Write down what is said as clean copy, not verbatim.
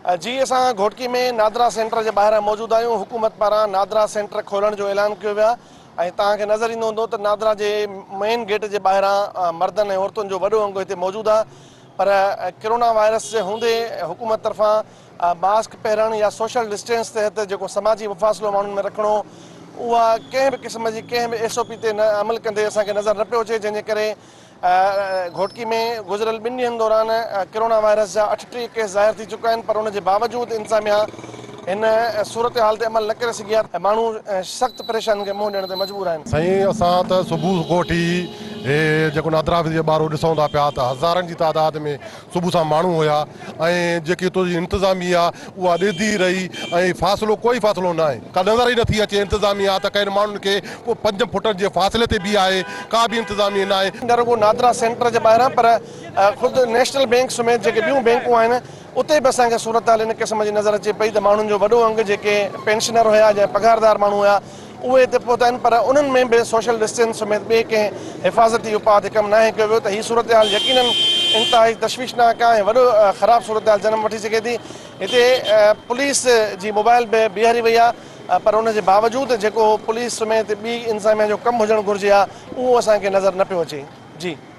جي اسان گهوٽڪي ۾ نادرا سينٽر جي ٻاهران موجود آهيون حڪومت پاران نادرا سينٽر کولڻ جو اعلان ڪيو ويو آهي ۽ توهان کي نظر ايندو هوندو ته نادرا جي مين گيٽ جي ٻاهران مردن ۽ عورتن جو وڏو انگ هتي موجود آهي پر ڪرونا وائرس جي هوندي حڪومت طرفان ماسڪ پهرڻ يا سوشل ڊسٽينس تحت جيڪو سماجي مفاصلو ماڻهن ۾ رکڻو اها ڪنهن به قسم جي ڪنهن به ايس او پي تي نه عمل ڪندي اسان کي نظر نه پيو اچي جنهن جي ڪري گهوٽڪي ۾ گذريل ٻن ڏينهن دوران ڪرونا وائرس جا 38 ڪيس ظاهر ٿي چڪا آهن پر ان جي باوجود انتظاميا هن صورتحال تي عمل نه ڪري سگهي آهي ۽ ماڻهو سخت پريشانين کي منهن ڏيڻ تي مجبور آهن. سائين اسان ته صبح کان وٺي هي جيڪو نادرا آفيس جي ٻاهرو ڏسون ٿا پيا ته هزارن جي تعداد ۾ صبح سان ماڻهو هيا ۽ جيڪي اتو جي انتظاميا اها ڏيندي رهي ۽ فاصلو ڪوئي فاصلو ناهي ڪا نظر ئي نٿي اچي انتظاميا ته ڪنهن ماڻهن کي ڪو پنج فٽن جي فاصلي تي به آهي ڪا به انتظاميا ناهي. نه رڳو نادرا سينٽر جي ٻاهران پر خود نيشنل بينڪ سميت جيڪي ٻيون بينڪون آهن اتي به اسان کي صورتحال ان قسم جي نظر اچي پئي ته ماڻهن جو وڏو انگ جيڪي پينشنر هيا يا پگهاردار ماڻهو هيا اهي هتي پهتا آهن پر انهن ۾ به سوشل ڊسٽنس سميت ٻئي ڪنهن حفاظتي اپاء تي ڪم ناهي ڪيو ويو ته هي صورتحال يقينن انتهائي تشويشناڪ آهي ۽ وڏو خراب صورتحال جنم وٺي سگهي ٿي هتي پوليس جي موبائل به بيهاري وئي آهي پر ان جي باوجود جيڪو پوليس سميت ٻي انتظاميا جو ڪم هجڻ گهرجي ها اهو اسان کي نظر نه پيو اچي جي.